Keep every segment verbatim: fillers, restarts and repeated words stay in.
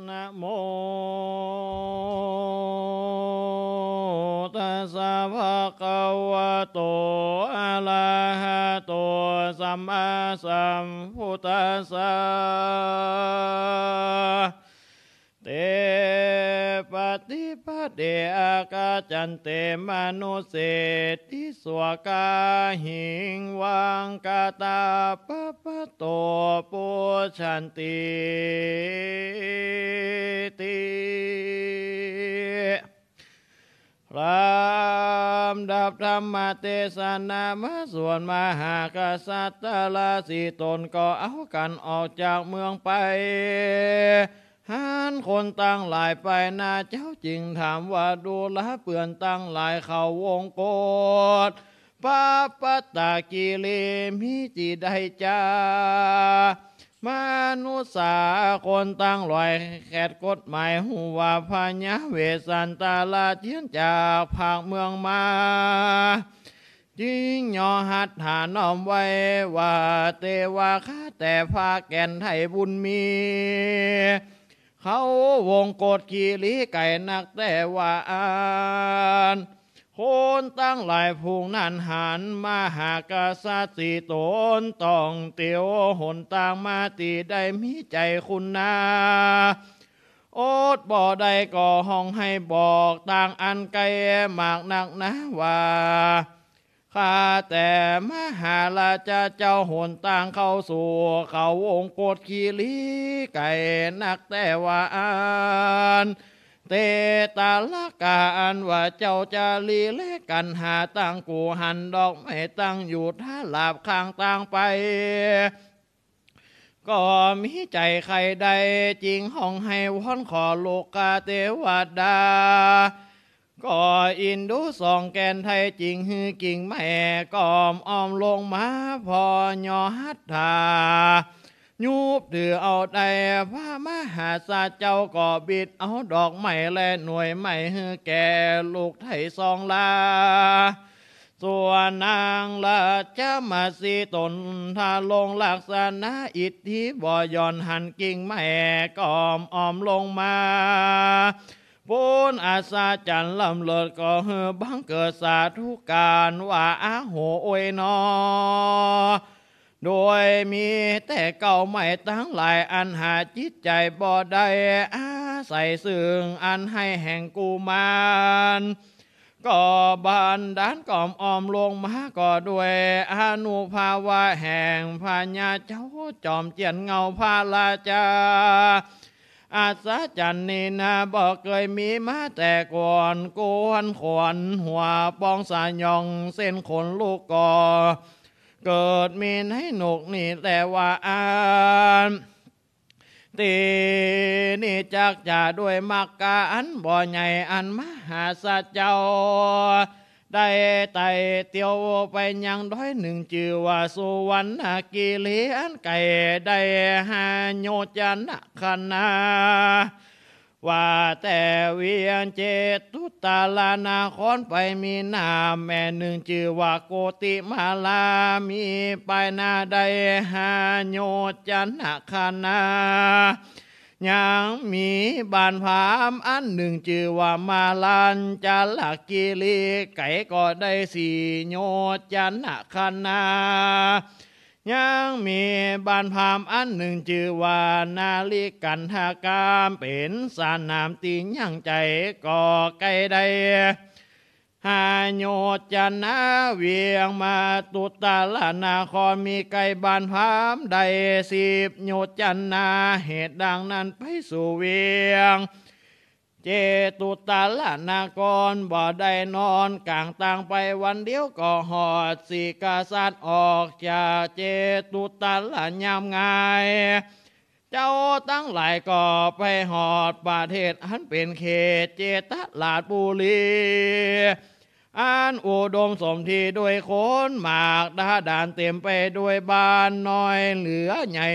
นะโมตัสสะภะคะวะโต อะระหะโต สัมมาสัมพุทธัสสะ เต ปะติปะเต อะกัจฉันติ มะนุสสิติ สวากาหิง วังกะตาปะปะโต ปุชชันติ ติ ลำดับธรรมเตสนา มาสวดมหากษัตริย์ตะละสี่ต๋น ก็เอากั๋นออกจากเมืองไป หันคนตังหลายไปนา เจ้าจึงถามว่า ดูราเปือนตังหลาย เขาวงกฏ ปะปัตตะกิริ มีตี้ใดจา มนุสสา คนตังหลาย แขดกฎหมาย ฮู้ว่าพญาเวสสันดรเตียนจากภาคเมืองมา จึงยอหัตถาน้อมไหว้ว่า เตวา ข้าแต่พระแก่นไทยบุญมี เขาวงกฏกิริไก๋นักแต๊ว่าอั้น คนตังหลายฝูงนั้นหันมหากษัตริย์สี่ต๋น ต้องเตียวหนตางมา ตี้ใดมีใจ๋คุณนา อดบ่ได้ก็ฮ้องไห้บอกตางอันไก๋มากนักหนาว่า ข้าแต่มหาราชาเจ้า หนตางเข้าสู่เขาวงกฏกิริไก๋นักแต๊ว่าอั้น เตตะละกา อันว่าเจ้าจะลี้แลกั๋นหาตังกู่ หันดอกไม้ตั้งอยู่ทาราบข้างตางไป ก็มีใจ๋ใค่ได้ จึงฮ้องไห้วอนขอโลกาเตวดา ก็อินดูสองแก่นไทย จึงหื้อกิ่งไม้ก้อมอ้อมลงมา ผ่อหย่อหัตถา ยุบถือเอาได้ พระมหาสัตว์เจ้าก็บิดเอาดอกไม้และหน่วยไม้หื้อแก่ลูกไทยสองลา ส่วนนางราชมาสีต๋น ทรงลักษณะอิทธิบ่หย่อน หันกิ่งไม้ก้อมอ้อมลงมา ปูนอัศจรรย์ล้ำเลิศ ก็หื้อบังเกิดสาธุการว่า อะโห โอยหนอ โดยมีแต่เก๊าไม้ตังหลาย อันหาจิตใจ๋บ่ได้ อาศัยซึ่งอันไห้แห่งกุมาร ก็บันดาลก้อมอ้อมลงมา ก็ด้วยอานุภาพแห่งพญาเจ้าจอมเจียนเงาพระราชา อัศจรรย์นี้นา บ่เกยมีมาแต่ก่อน กวนขวัญหัวปองสยอง เส้นขนลุกก็เกิดมีในนกนี้แต๊ว่าอั้น ตี้นี้จักจะด้วยมรรคาอันบ่ใหญ่ อันมหาสัตว์เจ้า ได้ไต่เตียวไปยังดอยนึ่งจื้อว่าสุวรรณกิริ อันไก๋ได้ห้าโยชนะคณา ว่าแต่เวียงเจตุตรนครไป มีน้ำแม่นึ่งจื้อว่าโกติมาลา มีปายหน้าได้ห้าโยชนะคณา ยังมีบ้านพราหมณ์อันนึ่งจื้อว่ามารัญจรกิริ ไก๋ก็ได้สี่โยชนะคณา ยังมีบ้านพราหมณ์อันนึ่งจื้อว่านาริกันทกาม เป๋นสนามตี้ยั่งใจ๋ ก็ไก๋ได้ห้าโยชนะ เวียงมะตุตรนครมีใก้บ้านพราหมณ์ได้สิบโยชนะ เหตุดังนั้นไปสู่เวียง เจตุตรนครบ่ได้นอนก๋างตางไปวันเดียวก็ฮอด สี่กษัตริย์ออกจากเจตุตรยามง่าย เจ้าตังหลายก็ไปฮอดประเทศอันเป๋นเขตเจตราชบุรี อันอุดมสมที่ด้วยคนมาก ดาดานเต๋มไปด้วยบ้านน้อยเหลือใหญ่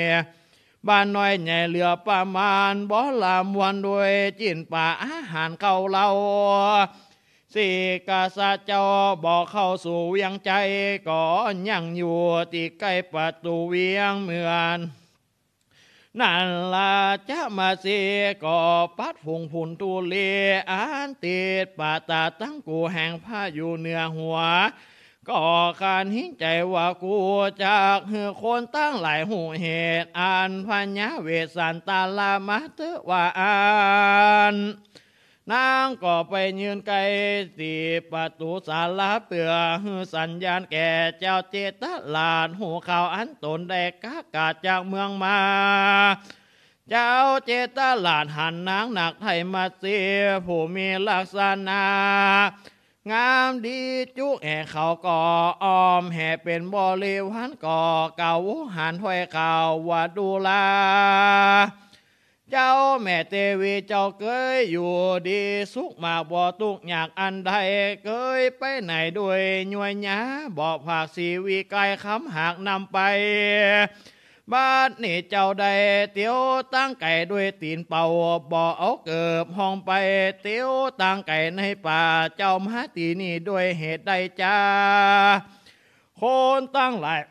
บ้านน้อยใหญ่เหลือประมาณ บ่ลำวนด้วยจิ๊นป๋าอาหารข้าวเหล้า สี่กษัตริย์เจ้าบ่เข้าสู่เวียงใจ๋ ก็ยังอยู่ตี้ใก้ประตู๋เวียงเหมือน นั่นราชมัสสีก็ปัดฝุ่นฝุ่นธุลี อันติดปะตาตั้งกูแห่งพระอยู่เหนือหัว ก็คานหิ้งใจ๋ว่า กูจักหื้อคนตังหลายฮู้เหตุ อันพญาเวสสันตะละมาเต๊อะว่าอั้น นางก็ไปยืนใก้ตี้ประตู๋ศาลา เปื้อหื้อสัญญาณแก่เจ้าเจตราชฮู้ข่าวอันต๋นได้ก๊ากาดจากเมืองมา เจ้าเจตราชหันนางนักไท้มัสสี ผู้มีลักษณะงามดีจุแอ่ เขาก็อ้อมแห่เป๋นบริวาร ก็กล่าวโวหารถ้อยกล่าวว่า ดูรา เจ้าแม่เตวีเจ้าเกยอยู่ดีสุขมาก บ่ตุ๊กข์ยากอันใด เกยไปไหนด้วยย้วยยา บ่ฝากสีวิไกคำหากนำไป บัดนี้เจ้าได้เตียวตางไก่ด้วยตี๋นเปล่า บ่เอาเกิบห่องไป เตียวตางไก่ในป่า เจ้ามาตี้นี่ด้วยเหตุใดจา คนตังหลาย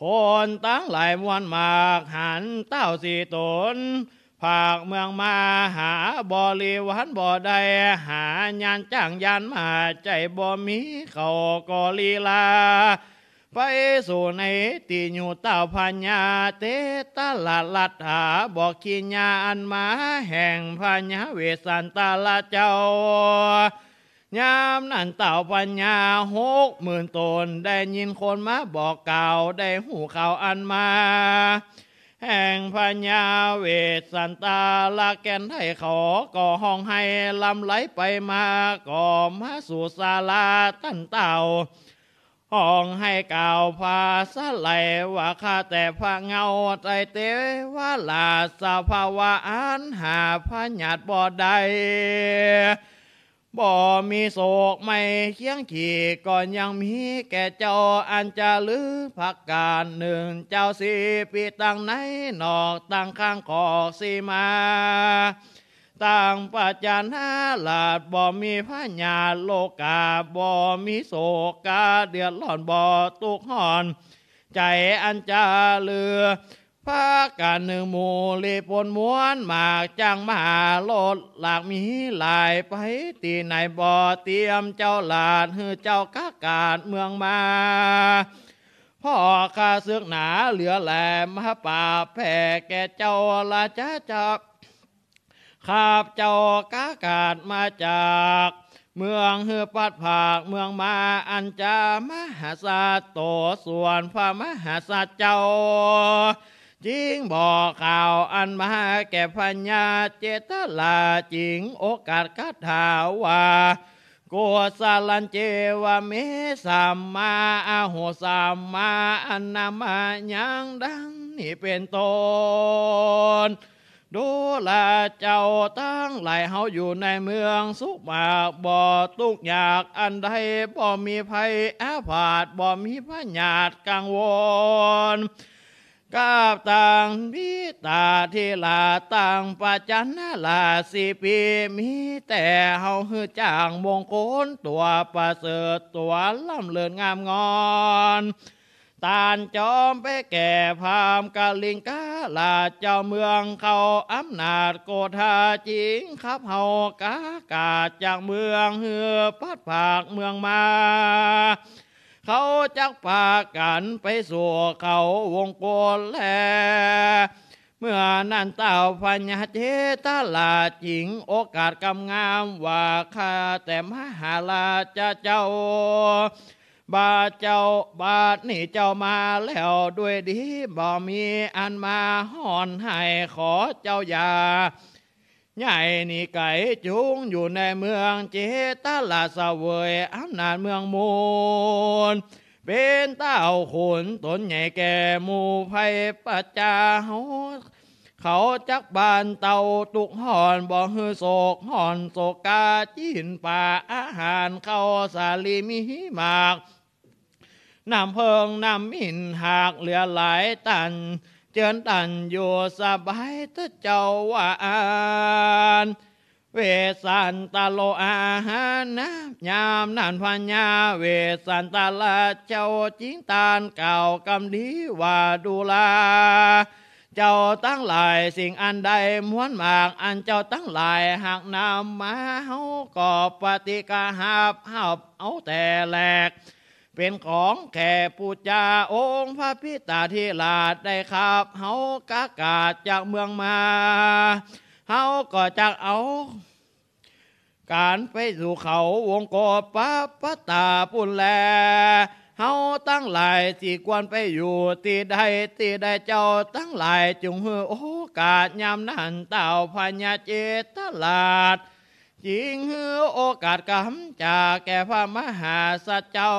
คนตังหลายมวลมาก หันเต้าสี่ต๋น ภาคเมืองมาหาบริวารบ่ได้ หาญาณจ้างญาณม้าใจ๊บ่มี เขาก็ลีลา ไปสู่ในตี้อยู่เต้าพญาเจตราชรัตถา บอกขีญาอันมาแห่งพญาเวสสันตะละเจ้า ยามนั้นเต้าพญาหกหมื่นต๋น ได้ยินคนมาบอกกล่าว ได้ฮู้ข่าวอันมาแห่งพญาเวสสันตะละแก่นไท้ เขาก็ฮ้องไห้หลั่งไหลไปมา ก็มาสู่ศาลาต้านเต้า ฮ้องไห้กล่าวผาสะไหลว่า ข้าแต่พระเงาไตรเตวราช สภาวะอันหาพยาธิบ่ได้ บ่มีโศกไม้เคียงขี ก็ยังมีแก่เจ้าอันจะลือประก๋านนึ่ง เจ้าสี่ปี๋ตังในนอกตังข้างขอกสีมา ตังประจานาราชบ่มีพยาธิโรคา บ่มีโศกาเดือดร้อน บ่ตุ๊กข์ฮ้อนใจ๋อันจะลือ ประก๋านนึ่ง หมู่ลี้ปนมวลมาก จ้างม้าลดลากมีหลาย ไปตี้ไหนบ่เตียม เจ้าราชหื้อเจ้าก๊ากาดเมืองมา เพราะข้าศึกหนาเหลือแหลม มาปราบแผ่แก่เจ้าราชาเจ้า ข้าพเจ้าก๊ากาดมาจากเมือง หื้อปัดผากเมืองมา อันจะมหาสัตว์โต ส่วนพระมหาสัตว์เจ้า จึงบอกข่าวอันมาแก่พญาเจตราช จึงโอกาสคาถาว่า กุสลัญเจวะเม สัมมาอาหุ สัมมาอนามายัง ดังนี้เป๋นต้น ดูราเจ้าตังหลาย เฮาอยู่ในเมืองสุขมาก บ่ตุ๊กข์ยากอันใด บ่มีภัยอาพาธ บ่มีพยาธิกังวล กับตังวิตาธิราช ตังประจานาราชสี่ปี๋ มีแต่เฮาหื้อจ้างมงคลตั๋วประเสริฐ ตั๋วล้ำเลิศงามงอน ต้านจอมไปแก่พราหมณ์กลิงกราชเจ้าเมืองเขา อำนาจโกธาจึงขับเฮาก๊ากาดจากเมือง หื้อปัดผากเมืองมา เขาจักปากั๋นไปสู่เขาวงกฏแล เมื่อนั้นเต้าพญาเจตราชจึงโอกาสกำงามว่า ข้าแต่มหาราชเจ้า บาดเจ้า บาดนี้เจ้ามาแล้วด้วยดี บ่มีอันมาฮ้อนไห้ ขอเจ้าอย่า ย้ายหนีไกล จุ่งอยู่ในเมืองเจตราช เสวยอำนาจเมืองมน เป๋นเต้าขุนต๋นใหญ่แก่หมู่ไพร่ประจาเฮา เขาจักบรรเตาตุ๊กข์ฮ้อน บ่หื้อโศกฮ้อนโศกา จิ๊นปาอาหารข้าวสาลีมีหมาก น้ำเผิงน้ำมินหากเหลือหลาย ต้านเจิญต้านอยู่สบายเต๊อะเจ้าว่าอั้น เวสสันตโร อาหานะ ยามนั้นพญาเวสสันตราเจ้าจึงตรัสกล่าวกำนี้ว่า ดูรา เจ้าตังหลาย สิ่งอันใดมวลมาก อันเจ้าตังหลายหากนำมา เฮาก็ปฏิกะฮับ ฮับเอาแต่แลก เป๋นของแก่ปู๋จาองค์พระปิตาธิราชได้ครับ เฮากะกาดจากเมืองมา เฮาก็จักเอา ก๋านไปสู่เขาวงกฏปะปะตาปู้นแล เฮาตังหลายสิควรไปอยู่ตี้ใดตี้ใด เจ้าตังหลายจุ่งหื้อโอกาส ยามนั้นเต้าพญาเจตราช จึงหื้อโอกาสกำจ๋าแก่พระมหาสัตว์เจ้า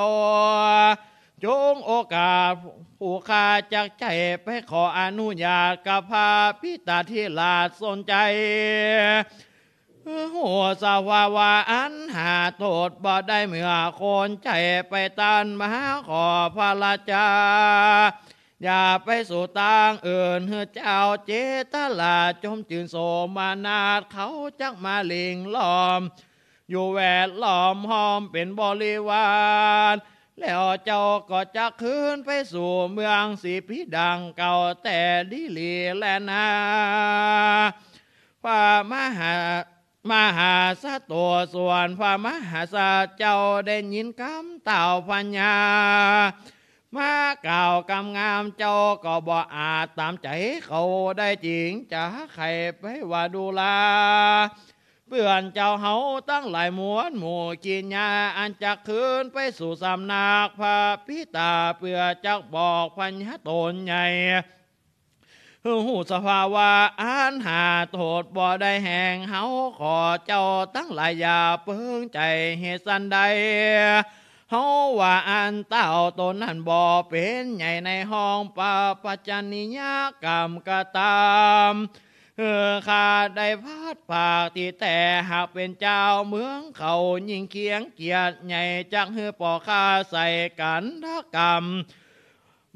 จงโอกาสผู้ข้าจักใจ๋ไปขออนุญาตกับพระปิตาธิราชสนใจ๋ ฮู้สภาวะอันหาโต้ษบ่ได้ เมื่อคนใจ๋ไปตันมาขอพระราชา อย่าไปสู่ตางอื่น หื้อเจ้าเจตราชจมจื้นโสมนัส เขาจักมาหลิ้งล้อม อยู่แวดล้อมห้อมเป๋นบริวาร แล้วเจ้าก็จักคืนไปสู่เมืองสีปีดังเก่าแต่ดีหลีแลนา พระมหา มหาสัตว์ ส่วนพระมหาสัตว์เจ้าได้ยินกำเต้าพญามากล่าวกำงาม เจ้าก็บ่อาจต๋ามใจ๋เขาได้ จึงจะใค่ไปว่า ดูรา เปื้อนเจ้าเฮาตังหลายมวลหมู่กิริยา อันจักคืนไปสู่สำนักพระปิตา เปื้อจักบอกพญาต๋นใหญ่ หื้อฮู้สภาวะอันหาโต้ษบ่ได้แห่ง เฮาขอเจ้าตังหลายอย่าเปิ้งใจ๋ เหตุสันใด เฮาว่าอันเต้าต๋นนั้นบ่เป๋นใหญ่ในห้องปปัจจนียกรรมก็ต๋าม หื้อข้าได้พลัดพรากตี้แต๊ หากเป๋นเจ้าเมืองเขายิ่งเคียงเกียจใหญ่ จักหื้อป้อข้าใส่กันดกรรม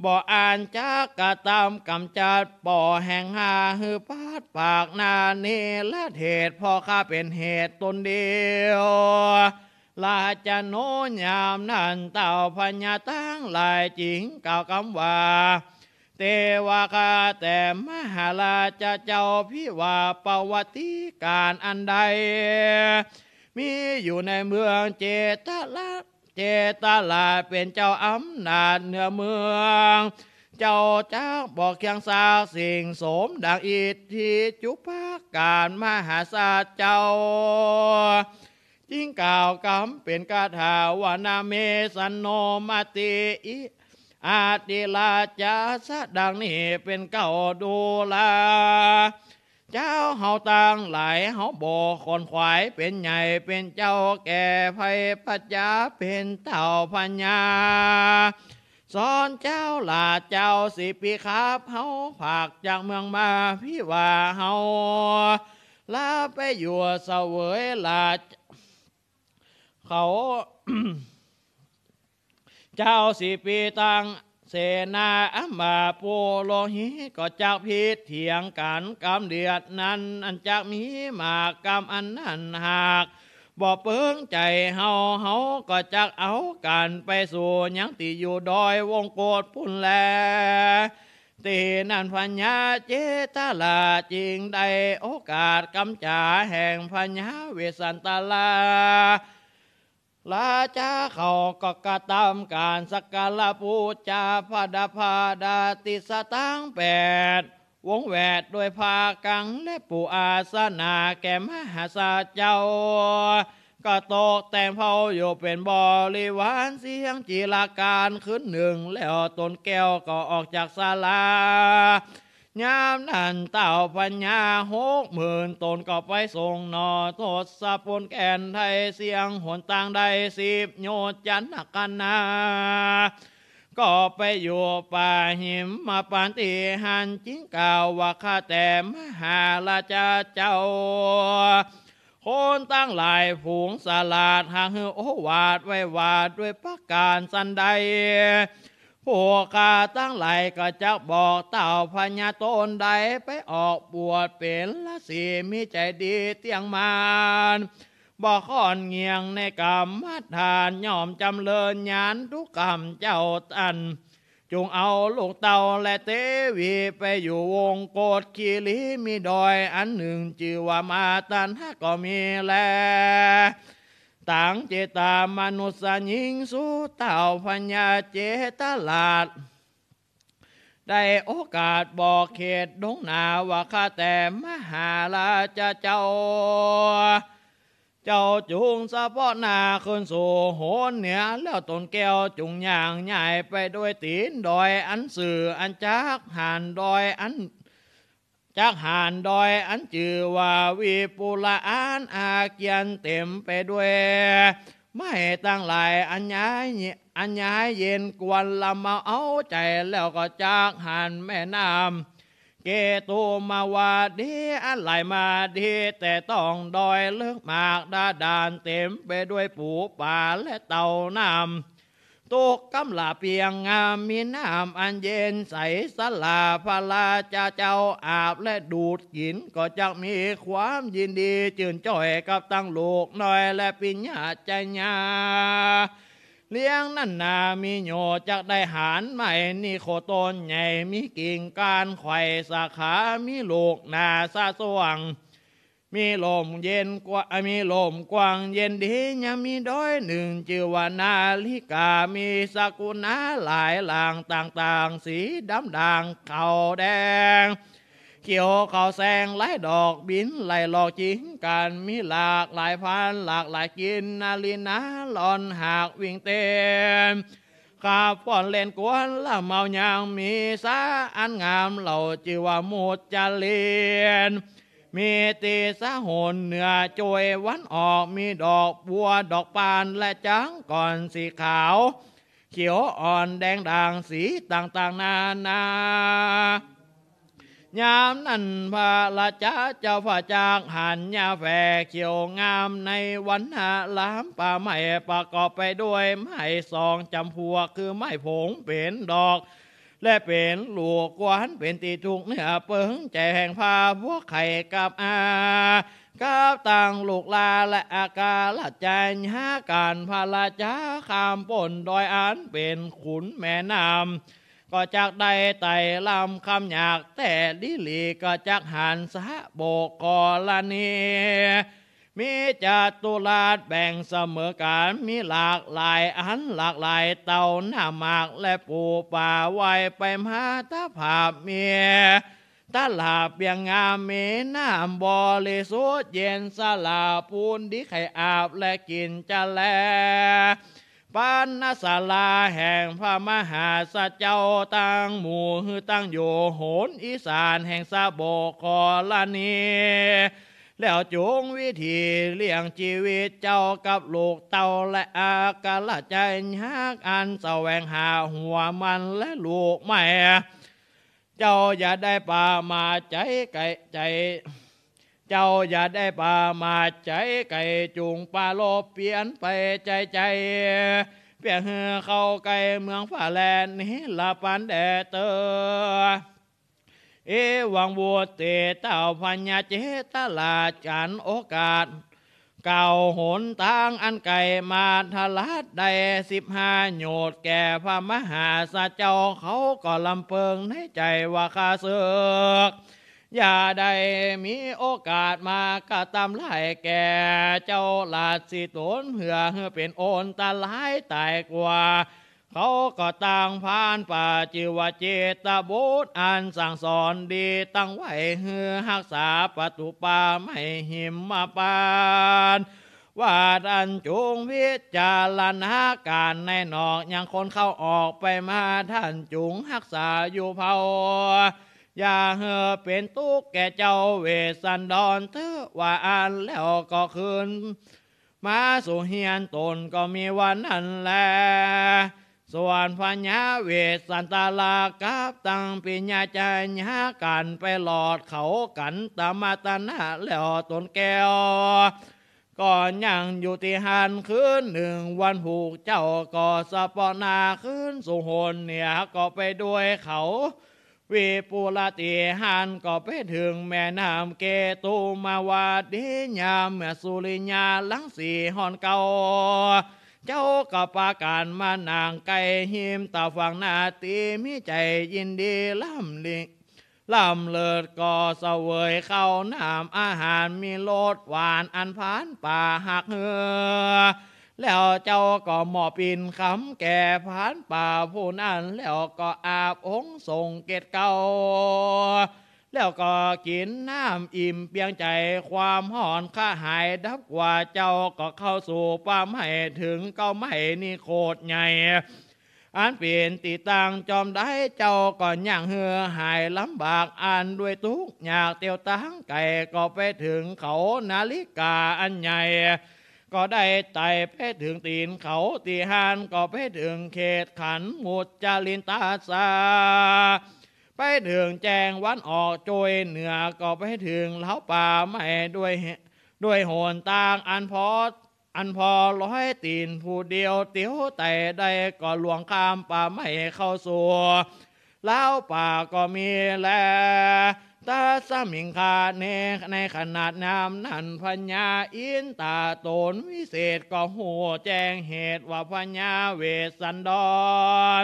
บ่อันจักกระตำก๋ำจัดป้อแห่งข้า หื้อพลัดพรากนาเนรเทศ ป้อข้าเป๋นเหตุต๋นเดียว ราชโน ยามนั้นเต้าพญาตังหลายจึงกล่าวกำว่า เตวะ ข้าแต่มหาราชเจ้า ภิวา ประวัติก๋ารณ์อันใด มีอยู่ในเมืองเจตรา เจตราชเป๋นเจ้าอำนาจเหนือเมือง เจ้าจักบอกเคียงซักสิ่งสมดังอิทธิจุปการมหาสัตว์เจ้า จึงกล่าวกำเป๋นคาถาว่า นะเม สันโน มะติ อิ อติราชจะ ดังนี้เป๋นเก้า ดูรา เจ้าเฮาตังหลาย เฮาบ่ขวนขวายเป๋นใหญ่เป๋นเจ้าแก่ใผ พระเจ้าเป๋นเต้าพญา สอนเจ้าหลาเจ้าสีปีขับ เฮาผากจากเมืองมา ภิวา เฮาลาไปอยู่เสวยราช เขา เจ้าสีปีตังเสนา อัมมาปุโรหิตก็จักผิดเถียงกั๋นกำเดียดนั้น อันจักมีมากกำอันนั้น หากบ่เปิ้งใจ๋เฮา เฮาก็จักเอากั๋นไปสู่ยังตี้อยู่ดอยวงกฏปู้นแล ตี้นั้นพญาเจตราชจึงได้โอกาสกำจ๋าแห่งพญาเวสสันตรา ราชาเขาก็กระตำก๋านสักการะปู๋จา พระดา พระดาติสตังแปด วงแวดด้วยผ้ากังและปูอาสนะแก่มหาสัตว์เจ้า ก็ตกแต่งเผาอยู่เป๋นบริวารเสียงจีรการคืนนึ่ง แล้วต๋นแก้วก็ออกจากศาลา ยามนั้นเต้าพญาหกหมื่นต๋นก็ไปส่งหน่อทศพลแก่นไทย เสี้ยงหนตางได้สิบโยชน์จะนักกันนา ก็ไปอยู่ป่าหิมพานต์ตี้หั้น จึงกล่าวว่า ข้าแต่มหาราชาเจ้า คนตังหลายฝูงสลาด หากหื้อโอวาทไว้ว่า ด้วยประก๋ารสันใด ผู้ข้าตังหลายก็จักบอกเต้าพญาต๋นได้ไปออกบวชเป๋นฤๅษี มีใจ๋ดีเตี้ยงมั่น บ่ค่อนเงี่ยงในก๋รรมฐาน ย่อมจ๋ำเริญญาณทุกก๋ำ เจ้าต้านจุ่งเอาลูกเต้าและเตวีไปอยู่วงกฏคีรี มีดอยอันนึ่งจื้อว่ามาตานะก็มีแล ตางเจตามนุษย์หญิงสู่เต้าพญาเจตราช ได้โอกาสบอกเขตดงนาว่า ข้าแต่มหาราชาเจ้า เจ้าจุ่งสะเปาะหน้าขึ้นสู่หนเหนือ แล้วต๋นแก้วจุ่งย่างย้ายไปด้วยตี๋นดอยอันซื่อ อันจักหันดอยอัน จักหันดอยอันจื้อว่าวิปุละ อันอาเกียนเต๋มไปด้วยไม้ตังหลาย อันยาย อันยายเย็นกวน ละเมาเอาใจ๋ แล้วก็จักหันแม่น้ำเกตุมาวดี อันไหลมาดีแต่ต้องดอยเลิกมาก ดาดานเต๋มไปด้วยปูป๋าและเต้าน้ำ ตุ๊กกำลาเปียงงาม มีน้ำอันเย็นใส สะหลาดพระราชาเจ้าอาบและดูดกิ๋น ก็จักมีความยินดีจื่นจ้อยกับตังลูกน้อยและปิญญาจัญญา เลี้ยงนั้นนามีโยชน์ จักได้หาญไม้นิโคตนใหญ่ มีกิ่งก้านไขว่สาขา มีลูกหนาสะสว่าง มีล่มเย็นกว้า มีล่มกว้างเย็นดี ยังมีดอยนึ่งจื้อว่านาลิกา มีสกุณาหลายหลางต่างๆ สีดำด่างขาวแดง เขียวขาวแสง หลายดอกบินไล่หลอกจิงกั๋น มีหลากหลายพันธุ์ หลากหลายกลิ่น นารีนาล่อนหากวิ่งเต้น ขับฟ้อนเล่นกวนละเมา ยังมีสระอันงาม เล่าจื้อว่ามุจจาลีน มีตี้สะหนเหนือโจยวันออก มีดอกบัวดอกปานและจังก่อนสีขาว เขียวอ่อนแดงด่างสีต่างๆ นานา ยามนั้นพระราชาเจ้าฟ้าจักหันหญ้าแฝกเขียวงามในวรรณะลามป่าไม้ ประกอบไปด้วยไม้สองจ๋ำพวก คือไม้ผงเป๋นดอก และเป๋นลูก ควรเป๋นตี้ถูกเนื้อเปิงใจ๋แห่งพระผัวใคร่กับอา กับตังลูกหล้านและอาคาราชจัญญา ก๋านพระราชาข้ามป๊นดอยอันเป๋นขุนแม่น้ำ ก็จักได้ไต่ลำคำหยาก แต่ดีหลีก็จักหันสะบกกรณี มีจัตุรัสแบ่งเสมอกั๋น มีหลากหลายอันหลากหลาย เต้าน้ำหมากและปูป๋าว่ายไปมา ตะภาพมีตะหลาบเปียงงาม มีน้ำบริสุทธิ์เย็น สะหลาดปูนดีใค่อาบและกิ๋นจะแล ปานศาลาแห่งพระมหาสัจเจ้าตังหมู่ หื้อตั้งอยู่หนอีสานแห่งสะบกกรณี แล้วจุ่งวิธีเลี้ยงจีวิตเจ้ากับลูกเต้าและอาคาราชจัญญา อันแสวงหาหัวมันและลูกไม้ เจ้าอย่าได้ประมาทใจ๋ไก่ใจ๋ เจ้าอย่าได้ประมาทใจ๋ไก่ จุ่งปรารภเปียรไปใจ๋ใจ๋ เปียงหื้อเข้าใก้เมืองฟ้าแลบนิรปันแด่เต๊อ เอวังวุตติ เต้าพญาเจตราชจันโอกาส ก้าวหนตางอันไก๋มาทรัสได้สิบห้าโยชน์ แก่พระมหาสัจเจ้า เขาก็ลำเปิงในใจ๋ว่า ข้าเสิก อย่าได้มีโอกาสมากระตำร้ายแก่เจ้าราชสีห์ต๋น เปื้อหื้อเป๋นอันตรายต๋ายกว่า เขาก็ตั้งพรานป่าจื้อว่าเจตบุตร อันสั่งสอนดีตั้งไว้หื้อฮักษาประตู๋ป่าไม้หิมพานต์ ว่าต้านจุ่งวิจารณาก๋านในนอก ยังคนเข้าออกไปมาต้านจุ่งฮักษาอยู่เผ่า อย่าหื้อเป๋นตุ๊กข์แก่เจ้าเวสสันดรเต๊อะ ว่าอั้นแล้วก็คืนมาสู่เฮือนต๋น ก็มีว่านั้นแล ส่วนพญาเวสสันตรากับตังปิญญาจัญญา กั๋นไปหลอดเขากันตมตนะ แล้วต๋นแก้ว ก็ยังอยู่ตี้หั้นคืนนึ่ง วันพูกเจ๊าก็สะเปาะหน้าขึ้นสู่หนเหนือ ก็ไปด้วยเขา วิปุลติหั้นก็ไปเถิงแม่น้ำเกตุมาวาดี ยามเมื่อสุริยารังสีฮ้อนเก๊า เจ้าก็ปากั๋นมานั่งใก้ฮิมตาฝั่งนา ตี้มีใจ๋ยินดีล้ำลิ ล้ำเลิศ ก็เสวยข้าวน้ำอาหาร มีรสหวานอันพรานป่าฮักเฮือ แล้วเจ้าก็มอบปิณฑคำแก่พรานป่าผู้นั้น แล้วก็อาบองค์ทรงเกศเก๊า แล้วก็กิ๋นน้ำอิ่มเปียงใจ๋ ความฮ้อนคลายหายดับกว่า เจ้าก็เข้าสู่ป่าไม้ เถิงเก๊าไม้นิโคธใหญ่ อันเป๋นตี้ตั้งจอมได้ เจ้าก็ยังเหือดหายลำบาก อันด้วยตุ๊กข์ยากเตียวตางไก๋ ก็ไปเถิงเขานาริกาอันใหญ่ ก็ได้ไต่ไปเถิงตี๋นเขา ตี้หั้นก็ไปเถิงเขตขันมุจจารินตาสา ไปเถิงแจ้งวันออกโจยเหนือ ก็ไปเถิงราวป่าไม้ ด้วย ด้วยหนตางอันพอ อันพอร้อยตี๋นผู้เดียวเตียวไต่ได้ ก็ล่วงข้ามป่าไม้เข้าสู่ราวป่าก็มีแล ตัสมิงคาเน ในขณะยามนั้น พญาอินตาต๋นวิเศษ ก็ฮู้แจ้งเหตุว่าพญาเวสสันดร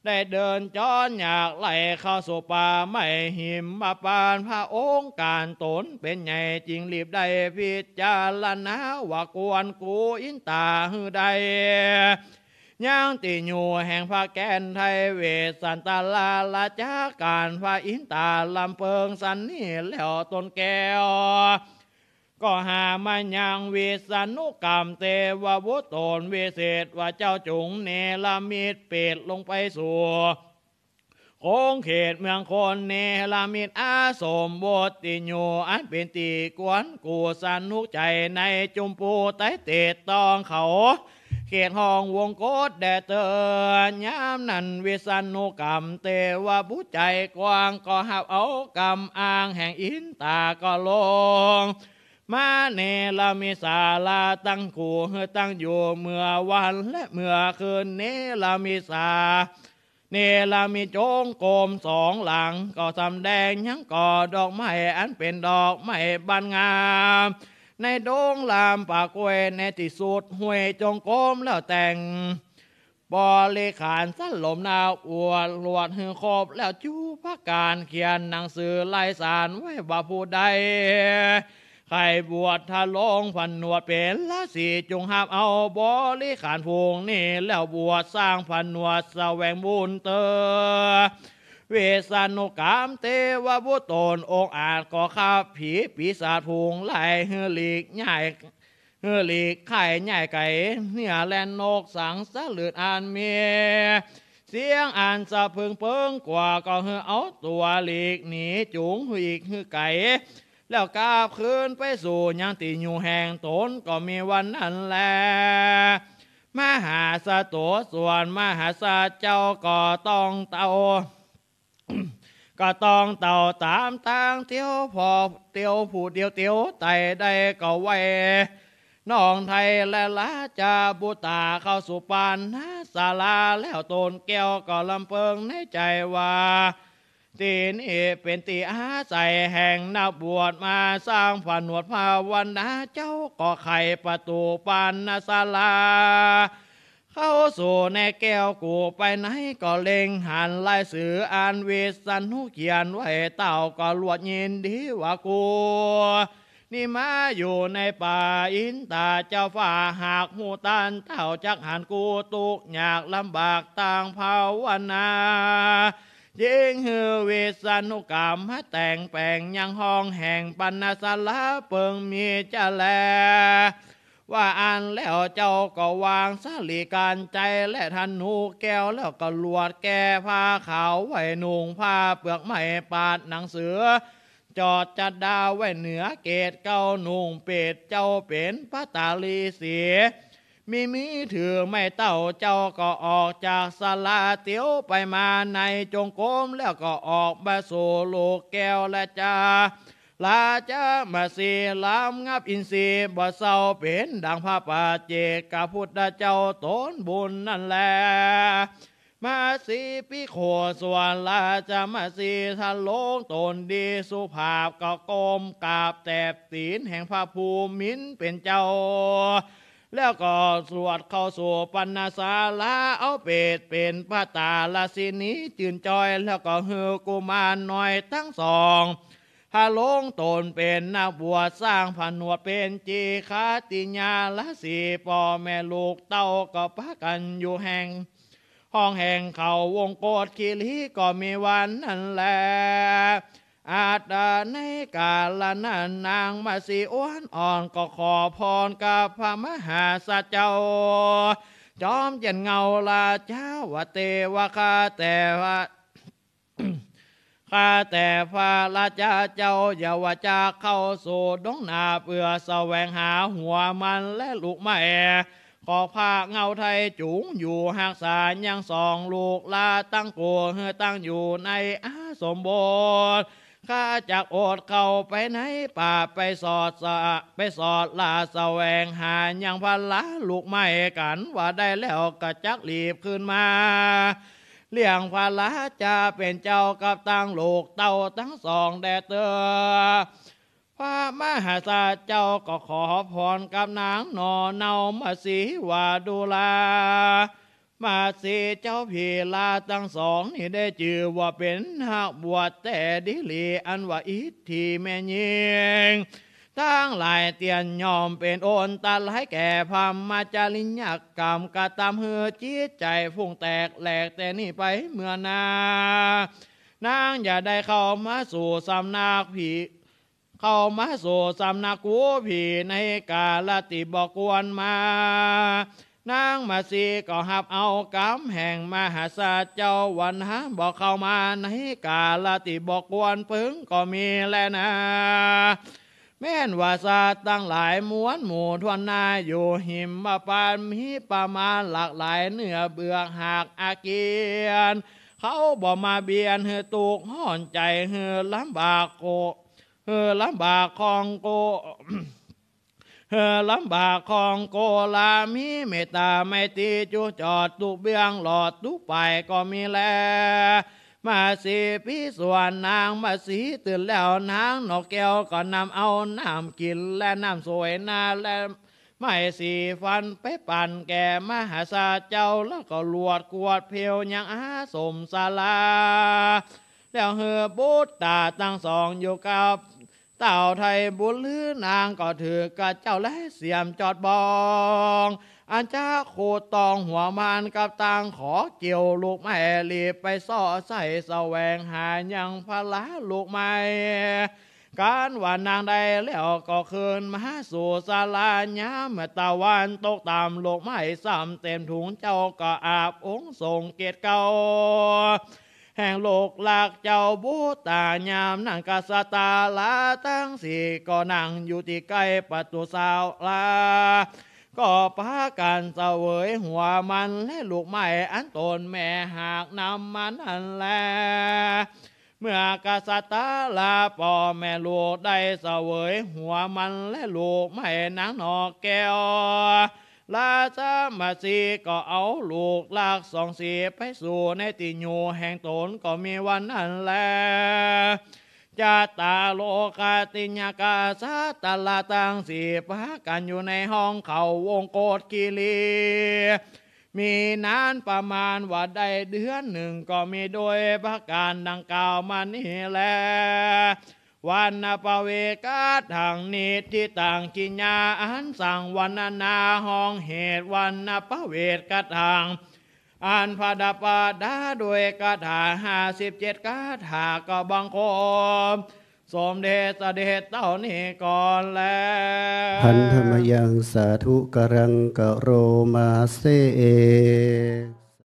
ได้เดินจรอยากใล่เข้าสู่ป่าไม้หิมพานต์ พระองค์ก๋านต๋นเป๋นใหญ่ จึงรีบได้พิจารณาว่าควรกู้อินตาหื้อได้ ยังตี้อยู่แห่งพระแก่นไทย เวสสันตราราชาก๋าน พระอินตาลำเปิงสันนี้ แล้วต๋นแก้ว ก็หามายังวิษณุกรรมเตวบุตรต๋นวิเศษว่า เจ้าจงเนรมิตเปรตลงไปสู่ขงเขตเมืองคน เนรมิตอาสมบทตี้อยู่ อันเป๋นตี้กวนกูสนุกใจ๋ในจุมปูไตเตตองเขา เขตห้องวงกฏแด่เตอ ยามนั้นวิษณุกรรมเตวบุตรใจ๋กว้าง ก็ฮับเอากำอ้างแห่งอินตาก็ลง มาเนรมิตศาลาตั้งคู่หื้อตั้งอยู่ เมื่อวันและเมื่อคืน เนรมิตศา เนรมิตจงกรมสองหลัง ก็สำแดงยังก่อดอกไม้อันเป๋นดอกไม้บานงาม ในดงลำป่ากล้วย ในตี้สุดห้วยจงกรม แล้วแต่ง บริขารสรรพนามอวดรวดหื้อครบ แล้วจุ๊ประก๋านเขียนหนังสือลายสารไว้ว่า ผู้ใดใค่บวชทรง ผนวดเป๋นฤๅษี จงฮับเอาบริขารฝูงนี้ แล้วบวชสร้างผนวดแสวงบุญเตอ วิษณุกรรมเตวบุตรต๋นองอาจ ก็ขับผีปีศาจฝูงร้ายหื้อหลีกย้าย หื้อหลีกไข้ย้ายไก๋ เนื้อแล่นนกสังสะหลืดอันมี เสียงอันสะพรึงเปิงกว่า ก็หื้อเอาตั๋วหลีกหนีจุ๋งหลีกหื้อไก๋ แล้วกลับคืนไปสู่ยังตี้อยู่แห่งต๋น ก็มีวันนั้นแล มหาสัตว์ตั๋วส่วนมหาสัตว์เจ้าก็ต้องเต่า ก็ต้องเต่าต๋ามตางเตียว ผ่อเตียวผู้เดียวเตียวไต่ได้ก็ไหว้น้องไทยและราชบุตราเข้าสู่ปานนาศาลา แล้วต๋นแก้วก็ลำเปิงในใจ๋ว่า ตี้นี้เป๋นตี้อาศัยแห่งนักบวชมาสร้างผนวดภาวนา เจ้าก็ไขประตู๋ปานนาศาลา เข้าสู่ในแก้วกูไปใน ก็เล็งหันลายสืออันวิษณุเขียนไว้เต้า ก็รวดยินดีว่า กูนี้มาอยู่ในป่าอินตาเจ้าฟ้า หากฮู้ต้านเต้าจักหัน กูตุ๊กข์ยากลำบากตางภาวนา จึงหื้อวิษณุกรรมมาแต่งแป๋งยังห้องแห่งปานนาศาลา เปิงมีจะแล ว่าอั้นแล้วเจ้าก็วางสาลีกัญไชยและธนูแก้ว แล้วก็รวดแก้ผ้าขาวไว้ นุ่งผ้าเปลือกไม้ปาดหนังเสือ จอดจัดดาไว้เหนือเกศเก๊า นุ่งปิดเจ้าเป๋นพระตาฤๅษี มีมือถือไม้เต้า เจ้าก็ออกจากศาลาเตียวไปมาในจงกรม แล้วก็ออกมาสู่ลูกแก้วและจา ราชมเหสี ลำงับอินทรีย์บ่เศร้า เป๋นดั่งพระปัจเจกพุทธเจ้าต๋นบุญนั้นแล มเหสีภิกขุ ส่วนราชมเหสี ทรงต๋นดีสุภาพ ก็ก้มกราบแตะตี๋นแห่งพระภูมิเป๋นเจ้า แล้วก็สวดเข้าสู่ปัณณศาลา เอาเปรตเป๋นพระตาลสินีจื่นจอย แล้วก็หื้อกุมารน้อยตังสอง พระลงต๋นเป๋นนักบวช สร้างผนวดเป๋นจีฆาติญาณสี ป้อแม่ลูกเต้าก็ปากั๋นอยู่แห่ง ห้องแห่งเขาวงโกฏคีรีก็มีวันนั้นแล อันใดในกาละนั้น นางมเหสีอ้วนอ่อนก็ขอพรกับพระมหาสัจจ์เจ้า จอมเจียนเงาราชา ว่าแต่ว่าข้าแต่ว่า ข้าแต่พระราชาเจ้า อย่าว่าจะเข้าสู่ดงนาเปื้อแสวงหาหัวมันและลูกไม้ ขอพระเงาไทยจุ่งอยู่ฮักษายังสองลูกหลานตังกู๋ หื้อตั้งอยู่ในอาสมบท ข้าจักอดเข้าไปในป่า ไปสอดสะ ไปสอดล่าแสวงหายังพระลูกไม้กั๋น ว่าได้แล้วก็จักรีบคืนมา เลี้ยงพระราชาเป๋นเจ้ากับตังลูกเต้าตังสองแด่เต๊อะ พระมหาสัจจ์เจ้าก็ขอพรกับนางหน่อเนา มเหสีว่าดูรา มเหสีเจ้าพี่ ราชตังสองนี้ได้จื้อว่าเป๋นนักบวชแต๊ดีหลี อันว่าอิทธิแม่ญิงตังหลายเตียนย่อมเป๋นอันตรายแก่พรหมจริยกรรม กระตำหื้อจิตใจ๋ฟุ้งแตกแหลกแต๊นี้ไปเมื่อหน้า นางอย่าได้เข้ามาสู่สำนักผี เข้ามาสู่สำนักกู๋ผีในกาละตี้บ่ควรมา นางมเหสีก็ฮับเอากำแห่งมหาสัจจ์เจ้า วันหาบ่เข้ามาในกาละตี้บ่ควรเปิงก็มีแลนา แม้นว่าสัตว์ตังหลายมวลหมู่ถ้วนหน้า อยู่หิมพานต์มีประมาณหลากหลาย เนื้อเบือกหากอาเกียน เขาบ่มาเบียดหื้อตุ๊กข์ฮ้อนใจ๋ หื้อลำบากโก หื้อลำบากคองโก หื้อลำบากคองโกลา มีเมตตาไมตรีจุจอดตุ๊กเบื้องหลอดตุ๊กไปก็มีแล มเหสีพิศวรรณ นางมเหสีตื่นแล้ว นางนกแก้วก็นำเอาน้ำกิ๋นและน้ำสวยหน้าและไม้สีฟันไปปั๋นแก่มหาสัจจ์เจ้า แล้วก็ลวดกวาดเพลยังอาสมศาลา แล้วหื้อบุตรตาตังสองอยู่กับ เต้าไทยบุญลือ นางก็ถือกระเจ้าและเสียมจอดบอง อันจะขูดตองหัวมันกับตังขอเกี่ยวลูกไม้ รีบไปเซาะใส่แสวงหายังพระลูกไม้ กั๋นว่านางได้แล้วก็คืนมาสู่ศาลา ยามเมื่อตะวันตกต่ำ ลูกไม้ซ้ำเต็มถุง เจ้าก็อาบองค์ทรงเกศเกล้า แห่งลูกหลานเจ้าบุตรตา ยามนั้นกษัตรา ตังสี่ก็นั่งอยู่ตี้ใก้ประตู๋ศาลา ก็ปากั๋นเสวยหัวมันและลูกไม้ อันต๋นแม่หากนำมานั้นแล เมื่อกษัตราป้อแม่ลูกได้เสวยหัวมันและลูกไม้ นางนกแก้ว ราชมเหสีก็เอาลูกหลานสองสีไปสู่ในตี้อยู่แห่งต๋นก็มีวันนั้นแล จัตตาโรคติยะกษัตราตังสี่ปากั๋นอยู่ในห้องเขาวงโกฏคีรี มีนานประมาณว่าได้เดือนนึ่งก็มีโดยประก๋านดังกล่าวมานี้แล วรรณปเวกขัตถัง นิฏฐิตัง กิริยาอันสั่งวรรณนาห้องเหตุ วรรณปเวกขัตถัง อันประดับประดาด้วยคาถาห้าสิบเจ็ดคาถา ก็บังคมสมเด็จเสด็จเต้านี้ก่อนแล หันธมยังสาธุการังกะโรมาเซ